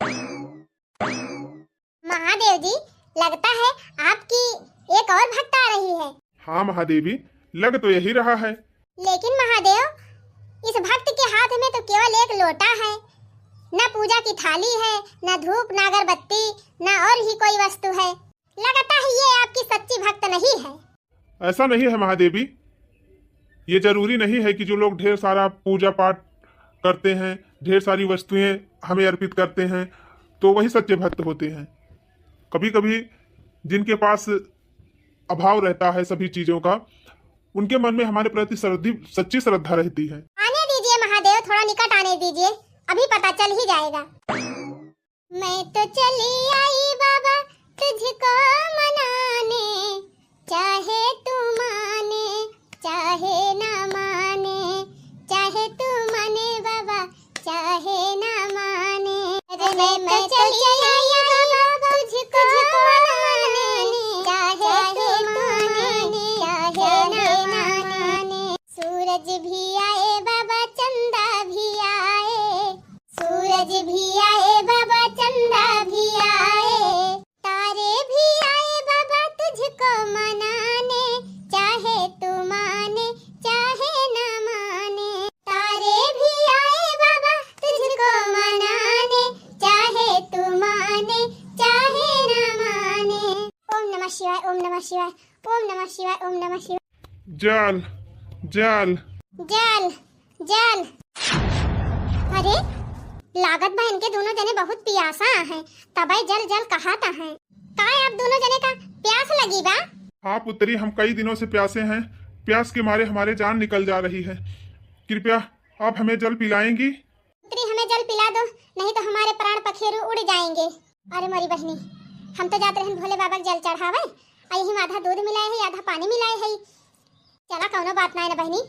महादेव जी, लगता है आपकी एक और भक्त आ रही है। हाँ महादेवी, लग तो यही रहा है। लेकिन महादेव, इस भक्त के हाथ में तो केवल एक लोटा है, न पूजा की थाली है, न धूप, न अगरबत्ती, न और ही कोई वस्तु है। लगता है ये आपकी सच्ची भक्त नहीं है। ऐसा नहीं है महादेवी, ये जरूरी नहीं है कि जो लोग ढेर सारा पूजा पाठ करते हैं, ढेर सारी वस्तुएं हमें अर्पित करते हैं, तो वही सच्चे भक्त होते हैं। कभी-कभी जिनके पास अभाव रहता है सभी चीजों का, उनके मन में हमारे प्रति श्रद्धि-, सच्ची श्रद्धा रहती है। आने दीजिए महादेव, थोड़ा निकट आने दीजिए, अभी पता चल ही जाएगा। मैं तो चली आई बाबा तुझको मनाने, चाहे तू माने चाहे ना माने, चाहे तू माने बाबा चाहे ना माने। अरे मैं तो चली आई बाबा तुझको मनाने, चाहे तू माने चाहे ना माने। सूरज भी आए बाबा, चंदा भी आए, सूरज भी आए बाबा, चंदा भी आए, तारे भी आए बाबा तुझको मनाने, चाहे तू माने चाहे ना माने। तारे भी आए बाबा तुझको मनाने, चाहे तू माने चाहे ना माने। ओम नमः शिवाय, ओम नमः शिवाय, ओम नमः शिवाय, ओम नमः शिवाय। जल, जल। जल, जल। अरे, लागत बा इनके दूनो जने बहुत पियासा हैं, तबे जल, जल कहत हैं। का आप दूनो जने का प्यास लगी बा? हाँ पुत्री, हम कई दिनों से प्यासे हैं। प्यास के मारे हमारे जान निकल जा रही है। कृपया आप हमें जल पिलाएंगी? पुत्री, हमें जल पिला दो, नहीं तो हमारे प्राण पखेरु उड़ जाएंगे। अरे मोरी बहिनी, हम तो जात रहन भोले बाबा के जल चढ़ावे, आ यही में आधा दूध मिलाए है, आधा पानी मिलाए है। चला, कौनो बात नाय ना बहिनी,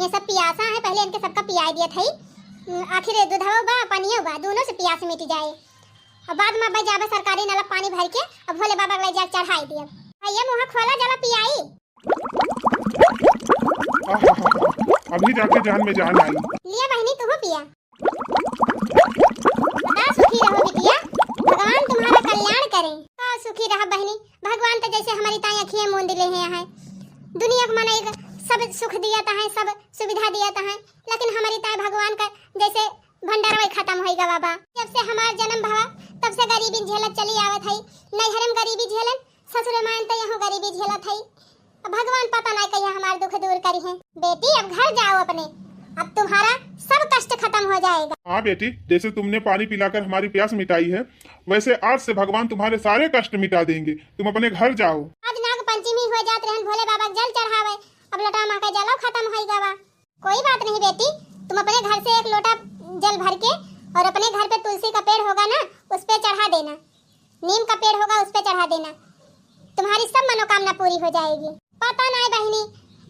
ये सब पियासा है, पहले इनके सबका पियाए दियत है। आखिर दूधवा बा, पानियो बा, दोनों से पियास मिट जाए। अब बाद में अब्बे जाबे सरकारी नल पानी भर के, अब भोले बाबा के ले जाके चढ़ाई दियब। आ ये मुँह खोला, जला पियाई। आहा, अभी जाके जान में जान आई। लिया बहिनी, तू पिया। सदा सुखी रहो बिटिया, भगवान तुम्हारा कल्याण करें। का सुखी रहा बहिनी, भगवान तो जैसे हमारी ताई अखियाँ मूंद ले हैं। दुनिया के मने एक सब सुख दिया है, सब सुविधा दिया है, लेकिन हमारी ताई भगवान का जैसे भंडार वही खत्म होई गवा बा। जब से हमार जन्म भवा, तब से गरीबी झेलत चली आवत है। नैहरे में गरीबी झेलन, ससुरे मायन तो यहाँ गरीबी झेलत है। अब भगवान पता नहीं कहिया हमार दुख दूर करी है। बेटी, अब घर जाओ अपने, अब तुम्हारा सब कष्ट खत्म हो जाएगा। हाँ बेटी, जैसे तुमने पानी पिलाकर हमारी प्यास मिटाई है, वैसे आज से भगवान तुम्हारे सारे कष्ट मिटा देंगे। तुम अपने घर जाओ। आज नाग पंचमी हो जात रहन भोले बाबा के जल चढ़ावे, अब लटा माँ का जलो खत्म होई गवा। कोई बात नहीं बेटी, तुम अपने घर से एक लोटा जल भर के और अपने घर पे तुलसी का पेड़ होगा ना, उस पे चढ़ा देना। नीम का पेड़ होगा, उस पे चढ़ा देना, तुम्हारी सब मनोकामना पूरी हो जाएगी। पता नाय बहिनी,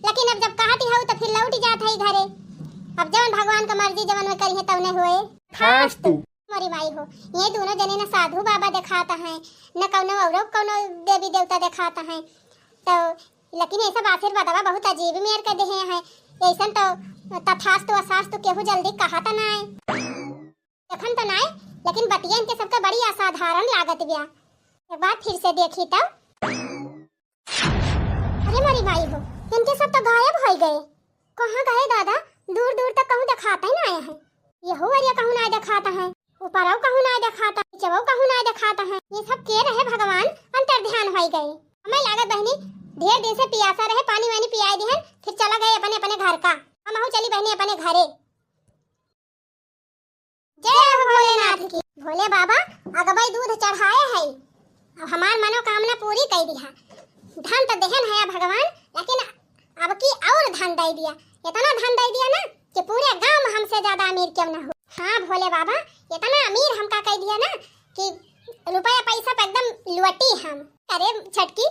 लेकिन अब जब कहती हऊ तो फिर लौट जात है घरे। अब जवन भगवान का मर्जी जवन में करी है तवने होए। खास तू। मोरी माई हो, ये दोनों जने न साधु बाबा देखाता है, न कौनो औरो कौनो देवी देवता देखाता है, तो लेकिन ये सब आशीर्वादवा बहुत अजीब मेर के देहे हैं। ऐसन तो तथास्तु असास्तु केहू जल्दी कहत नाय। देखन तो नाय, लेकिन बतिया इनके सबके बड़ी असाधारण लागत बिया। एक बार फिर से देखी तो। अरे मोरी माई हो, इनके सब तो गायब हो गए। कहाँ गए दादा? दूर दूर तक कहूँ देखाता ही ना आया है। यहू अरिया कहूँ ना देखाता है, ऊपरऊ कहूँ ना देखाता है, नीचवऊ कहूँ ना देखाता है। ये सब के रहे भगवान, अंतर ध्यान हो गए। हमें लागत बहिनी ढेर दिन से पियासा रहे, पानी वानी पियाए दिहन, फिर चला गए अपने अपने घर का। हमहू चली बहिनी अपने घरे। जय हो भोलेनाथ की। भोले बाबा, अगबई दूध चढ़ाए है, अब हमार मनोकामना पूरी कई दिहा। धन तो देहन है भगवान, लेकिन अब की और धन दे दिया, इतना धन दे दिया ना कि पूरे गांव में हमसे ज्यादा अमीर क्यों ना हो। हाँ भोले बाबा, इतना अमीर हमका कह दिया ना कि रुपया पैसा पे एकदम लुटी हम। अरे छटकी,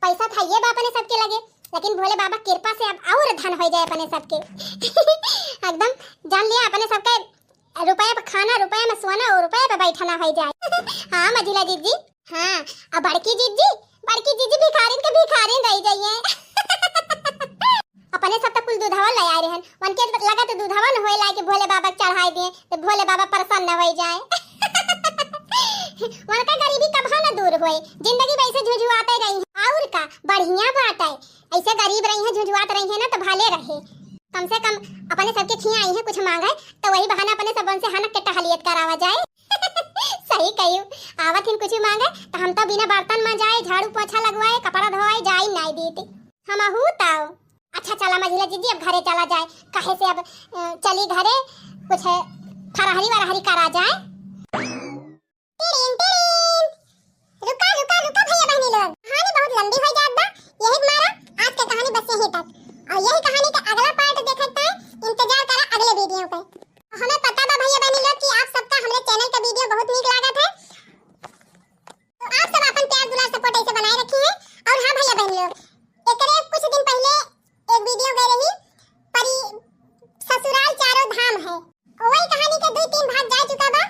पैसा था ये बा अपने सबके लगे, लेकिन भोले बाबा कृपा से अब और धन हो जाए अपने सबके। एकदम जान लिया अपने सबके रुपया पे खाना, रुपया में सोना और रुपया पे बैठना हो जाए। हाँ मझिला जीजी, हाँ, अब बड़की जीजी, बड़की जीजी भिखारिन के भिखारिन रह जाइए। अपने सब तो कुल दूधवा ले आए रहन, उनके लगा तो दूधवा न होए लाए कि भोले बाबा के चढ़ाई दिए, तो भोले बाबा प्रसन्न हो जाए। उनका गरीबी कभा न दूर होए, जिंदगी वैसे झुझुआते रही है। और का बढ़िया बात है, ऐसे गरीब रही है, झुझुआत रही है ना, तो भले रहे। कम से कम अपने सबके खिया आई है, कुछ मांगे तो वही बहाना अपने सबन से हनक के टहलियत करावा जाए। सही कही, आवत हिन कुछ मांगे तो हम तो बिना बर्तन में जाए, झाड़ू पोछा लगवाए, कपड़ा धोवाए, जाई नाई दीती। हम आहू ताओ। अच्छा चला मझिला जीजी, अब घरे चला जाए, कहे से अब अ, चली घरे, कुछ फरहरी वरहरी करा जाए। टिड़िन, टिड़िन। रुका, रुका, रुका भैया बहनी लोग, कहानी बहुत लंबी हो जात बा, यही मारा आज के कहानी बस यहीं तक। और यही कहानी का अगला part देखत है, इंतजार करा अगले video पे। हमें पता बा भैया बहनी लोग कि आप सबका हमरे channel का video बहुत नीक लागत है, तो आप सब अपन प्यार दुलार support ऐसे बनाए रखी है। और हाँ भैया बहनी लोग, एकरे कुछ दिन पहले एक video गए रही परी ससुराल चारों धाम है, वही कहानी के दो तीन भाग जा चुका बा,